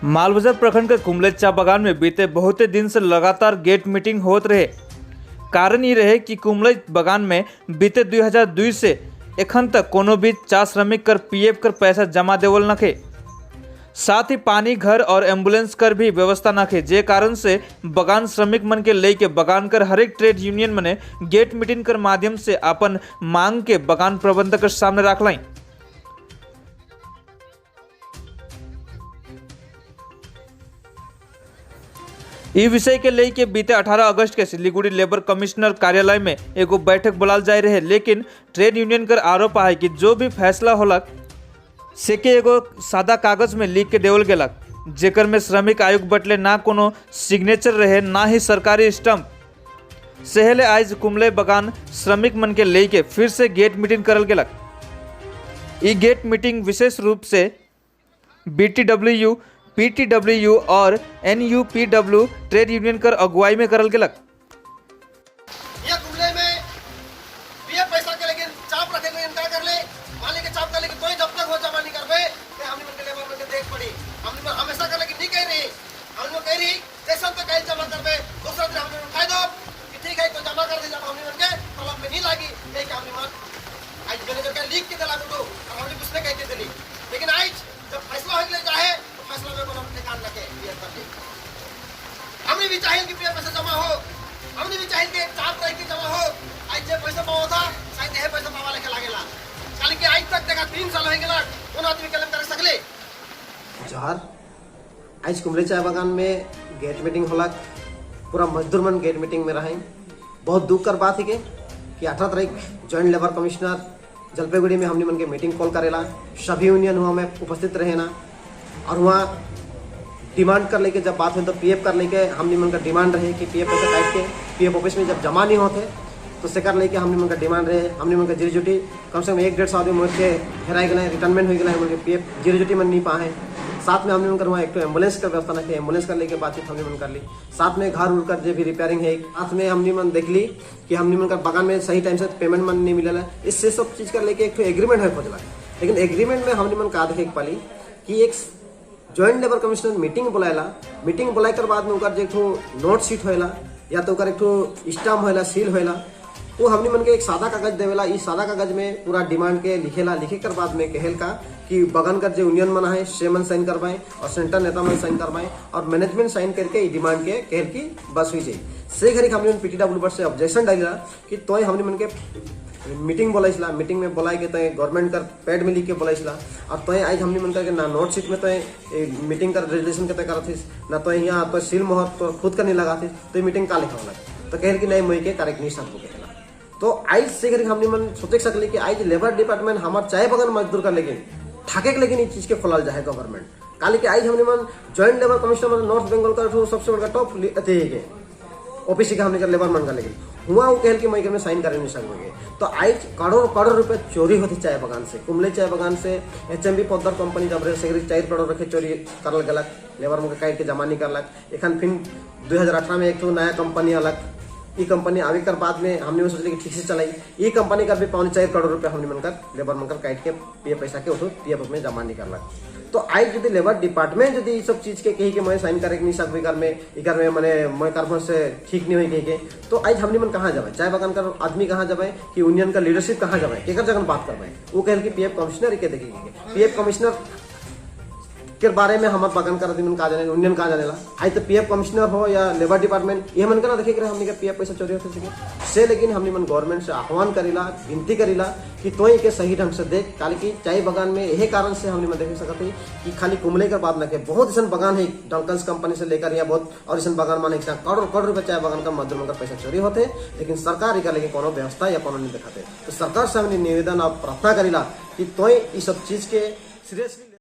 मालबाजार प्रखंड के कुमलई चा बागान में बीते बहुते दिन से लगातार गेट मीटिंग होत रहे। कारण ये रहे कि कुमलई बागान में बीते 2002 से एखन तक कोनो भी चा श्रमिक कर पीएफ कर पैसा जमा देवल नखे। साथ ही पानी, घर और एम्बुलेंस कर भी व्यवस्था नखे, जे कारण से बगान श्रमिक मन के लेके बगान कर हरेक ट्रेड यूनियन मने गेट मीटिंग कर माध्यम से अपन मांग के बगान प्रबंधक के सामने रखलाई। ई विषय के लेके बीते 18 अगस्त के सिलीगुड़ी लेबर कमिश्नर कार्यालय में एगो बैठक बुलाल जाए रहे, लेकिन ट्रेड यूनियन कर आरोप है कि जो भी फैसला होलक से के एगो सादा कागज में लिख के देवल गेलक, जेकर में श्रमिक आयुक्त बटले ना कोनो सिग्नेचर रहे ना ही सरकारी स्टम्प। सेहले आज कुमले बगान श्रमिक मन के लेके फिर से गेट मीटिंग करल गेलक। ई गेट मीटिंग विशेष रूप से बीटीडब्ल्यू, पीटीडब्ल्यू और एनयूपीडब्ल्यू ट्रेड यूनियन कर अगुवाई में करल गेलक। ये कुमले में पीएफ पैसा के लेकिन चाप रखे के इनकार कर ले, मान के चाप कर लेकिन कोई जब तक हो जमा नहीं करबे ते हमनी मन के लेबर मन के देख पड़ी। हमनी मन हमेशा कर लेकिन नहीं कह रही, हमनी मन कह रही जैसा तो कहीं जमा करबे दूसरा दिन हमनी मन फायदा कि ठीक है तो जमा कर दे, जब हमनी मन के तलब में नहीं लागी कह के हमनी मन आज मैनेजर के लिख के दिला तो और हमनी कुछ नहीं कह के दिली। लेकिन आज जब फैसला हो गया चाहे तो फैसला में कोनो ठिकान रखे पीएफ कर ली। हमने भी चाहिए कि पीएफ पैसा जमा हो, हमने भी चाहिए कि चाप रह के जमा हो। आज जे पैसा पावा था शायद यह पैसा पावा लेके लागेला, खाली कि आज तक देखा 3 साल हो गेला कोन आदमी क्लेम कर सकले। जोहार। आज कुमले चाय बागान में गेट मीटिंग होलक, पूरा मजदूर मन गेट मीटिंग में रहे। बहुत दुख कर बात है कि 18 तारीख जॉइंट लेबर कमिश्नर जलपाईगुड़ी में हमने मन के मीटिंग कॉल करेला, सभी यूनियन हुआ में उपस्थित रहे ना और वहाँ डिमांड कर लेके जब बात हुई तो पीएफ कर लेके हमने मन का डिमांड रहे कि पीएफ पैसा काट के पीएफ ऑफिस में जब जमा नहीं होते तो से कर लेके हमने मन का डिमांड रहे। हमने मन का जीरो कम से कम 1-150 आदमी मोर के हेराई गए, रिटायरमेंट हो गए, मन के पीएफ जीरो मन नहीं पाए। साथ में हमने मन वहाँ एक तो एम्बुलेंस का व्यवस्था नहीं थी, एम्बुलेंस कर लेके बातचीत हमने मन कर ली। साथ में घर उर कर जो भी रिपेयरिंग है, साथ में हमने मन देख ली कि हमने मन का बागान में सही टाइम से पेमेंट मन नहीं मिला। इससे सब चीज़ कर लेके एक तो एग्रीमेंट है खोजला, लेकिन एग्रीमेंट में हमने मन का देखे पाली कि एक जॉइंट लेबर कमिश्नर मीटिंग बुलाएला, मीटिंग बुलाए कर बाद में उनकर जो एक ठो नोट शीट होएला या तो उनकर एक ठो स्टाम्प होएला, सील होएला, वो हमने मन के एक सादा कागज देवेला। इस सादा कागज में पूरा डिमांड के लिखेला, लिखे कर बाद में कहेल का कि बगान कर जो यूनियन मन है से मन साइन करवाएं और सेंटर नेता मन साइन करवाएं और मैनेजमेंट साइन करके ई डिमांड के कहेल की बस हुई जाए। से घड़ी हमने पीटीडब्ल्यू पर से ऑब्जेक्शन डाला कि तो हमने मन के मीटिंग बोलाइसला, मीटिंग में बोलाए के तय गवर्नमेंट कर पैड में लिख के बोलाइसला और तय आज हमने मन कर ना नोट शीट में तय मीटिंग कर रेजोल्यूशन के तय करथिस ना तो यहाँ तो सील मोहर तो खुद का नहीं लगाथिस तो ये मीटिंग का लिखा होला। तो कहे कि नहीं मोई के करेक्ट नहीं सकबो कहेला। तो आज से घड़ी हमने मन सोचे सकले कि आज लेबर डिपार्टमेंट हमार चाय बगान मजदूर का लेकिन ठाके के लेकिन इस चीज के खोलाल जाए गवर्नमेंट काली के आज हमने मन joint labour commissioner north Bengal का सबसे बड़ा टॉप अथी के ऑफिस के हमने कर लेबर मन का लेकिन हुआ वो कहल कि मैं में साइन करे नहीं सकोगे। तो आज करोड़ करोड़ रुपए चोरी होती चाय बगान से, कुमले चाय बगान से एच एम बी पोद्दार कंपनी जब रहे सेक्रेटरी 4 करोड़ रखे चोरी करल गलक, लेबर मन के काट के जमा नहीं करलक। एखन फिर 2018 में एक ठो नया कंपनी अलग, ई कंपनी आवे कर बाद में हमने सोचले कि ठीक से चलाई, ई कंपनी का भी 3.75 करोड़ रुपया हमने मनकर लेबर मनकर काट के पीएफ पैसा के उठो पीएफ में जमा नहीं करलक। तो आज यदि लेबर डिपार्टमेंट यदि ई सब चीज के कही के मैं साइन करे नहीं सकबे इकर में, इकर में माने मैं कारफोन से ठीक नहीं हुई कही के, तो आज हमने मन कहाँ जावे, चाय बागान का आदमी कहाँ जावे कि यूनियन का लीडरशिप कहाँ जावे, केकर जगह बात करवाए। वो कहल कि पीएफ कमिश्नर के देखेंगे, पीएफ कमिश्नर के बारे में हमार बागान का आदमी कहाँ जाने, यूनियन कहाँ जानेला। आज तो पीएफ कमिश्नर हो या लेबर डिपार्टमेंट ये मन का ना देखे हमने के पीएफ पैसा चोरी होते सके से, लेकिन हमने मन गवर्नमेंट से आह्वान करीला, विनती करीला कि तो के सही ढंग से देख। काले कि चाय बागान में यही कारण से हमने मन देख सकते कि खाली कुमले के बाद न के बहुत ऐसा बागान है, डंकन्स कंपनी से लेकर या बहुत और ऐसा बागान माने करोड़ करोड़ रुपये चाय बागान का मजदूर का पैसा चोरी होते, लेकिन सरकार इका लेके कोनो व्यवस्था या कोनो नहीं दिखाते। तो सरकार से हमने निवेदन और प्रार्थना करीला कि तो ये सब चीज के सीरियसली